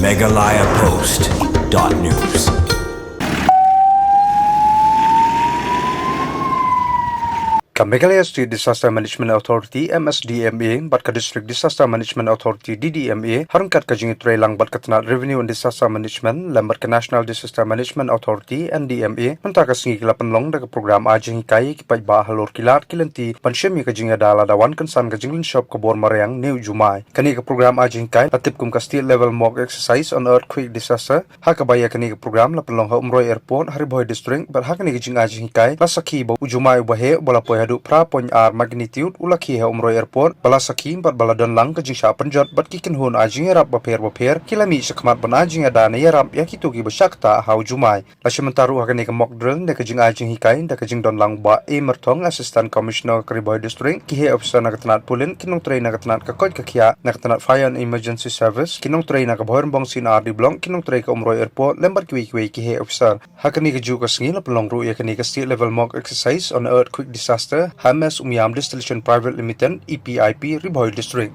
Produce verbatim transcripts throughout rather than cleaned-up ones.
Meghalaya Post dot news. Ka Meghalaya State Disaster Management Authority, M S D M A, bad ka District Disaster Management Authority, D D M A, ha ryngkat ka jingïatreilang bad ka tnat Revenue and Disaster Management lem bad ka National Disaster Management Authority, N D M A, mynta ka sngi ki la pynlong da ka program ai jinghikai ïa ki paidbah halor ki lad ki lynti ban shim ïa ka jingïada lada wan kynsan ka jinglynshop ka bor mariang ne u jumai. Kane ka program ai jinghikai la tip kum ka State Level Mock Exercise on Earthquake Disaster, ha kaba ïa kane ka program la pynlong ha Umroi Airport ha Ri Bhoi District, bad ha kane ka jingai jinghikai la sakhi ba u jumai uba heh uba la poi haduh phra point ar magnitude u la khie ha Umroi Airport, ba la sakhi bad ba la don lang ka jingshah pynjot bad ki kynhun ai jingïarap bapher bapher ki la mih shakhmat ban ai jingïada ne ïarap ïa kito kiba shah ktah ha u jumai. La shim bynta ruh ha kane ka mock drill ne ka jingai jinghikai da ka jingdon lang u Bah A Myrthong, Assistant Commissioner ka Ri Bhoi District, ki heh officer na ka tnat pulit, ki nongtrei na ka tnat ka koit ka khiah, na ka tnat Fire and Emergency Service, ki nongtrei na ka Bhoirymbong C and R D Block, ki nongtrei ka Umroi Airport lem bad kiwei kiwei ki heh officer. Ha kane kajuh ka sngi la pynlong ruh ïa kane ka State Level Mock Exercise on Earthquake Disaster ha M S Umiam Distillation Private Limited, E P I P, Ri Bhoi District.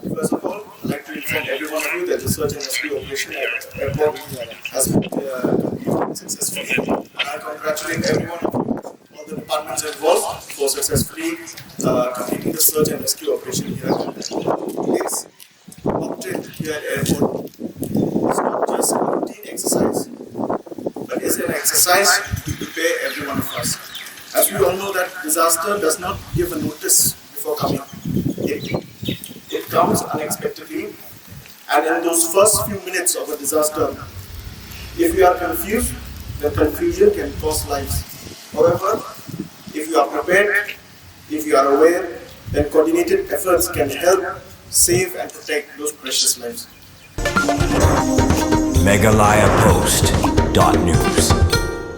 First of all, I'd like to inform every one of you that the search and rescue operation at airport has been, uh, completed successfully. And I congratulate every one of you, all the departments involved, for successfully, uh, completing the search and rescue operation here at airport. This mock drill here at airport is not just a routine exercise, but is an exercise to prepare every one of us. As we all know that disaster does not give a notice before coming. It, it comes unexpectedly, and in those first few minutes of a disaster, if you are confused, the confusion can cost lives. However, if you are prepared, if you are aware, then coordinated efforts can help save and protect those precious lives. Meghalaya Post dot news.